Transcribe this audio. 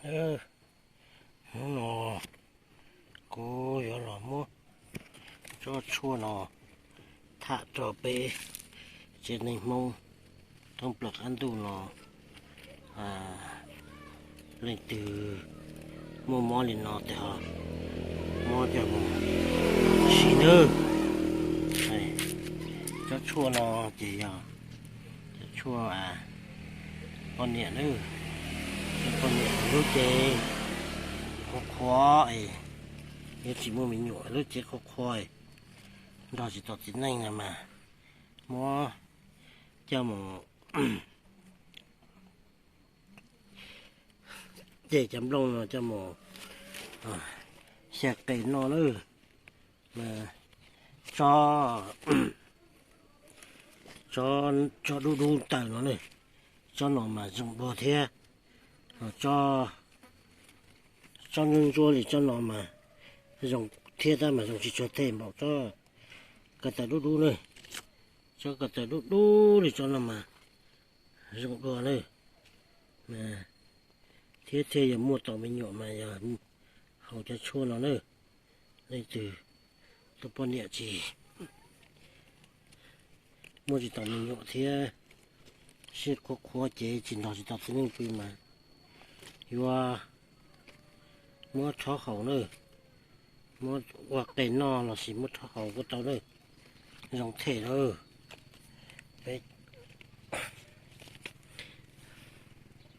Hnub no kuv yuav los muab tsob tshuaj no tham rau peb tsev neeg Hmoob thoob plaws qab ntuj no, leej twg muaj mob li no ces ho muab coj mus siv nawb. Tsob tshuaj no ces yog cov tshuaj poj niam nawb. Poj niam lub cev qhuav qhuav es yuav tsis muaj me nyuam, lub cev qhuav qhuav nrog tsis tau txiv neej no mas muab coj mus ces cov nplooj no coj mus xyaw qe noj nawb. Mas tsob, tsob dub dub taws no ne, tsob no mas zoo dua thiab. Tsob ntsuab ntsuab li tsob no mas zoo thiab tab mas zoo tsis tshua them npaum tsob ko taw dub dub ne. Tsob ko taw dub dub li tsob no mas zoo dua ne. Thiab thiaj yog muaj tau me nyuam mas yog haus cov tshuaj no na. Leej twg tus poj niam tsis muaj tsis tau me nyuam thiab sib qhuav qhuav ces tsis nrog tsis tau txiv neej pw mas yuav muab rhaub haus na, muab ua qe noj lossis muab rhaub haus kuj tau na, zoo them lawm. Peb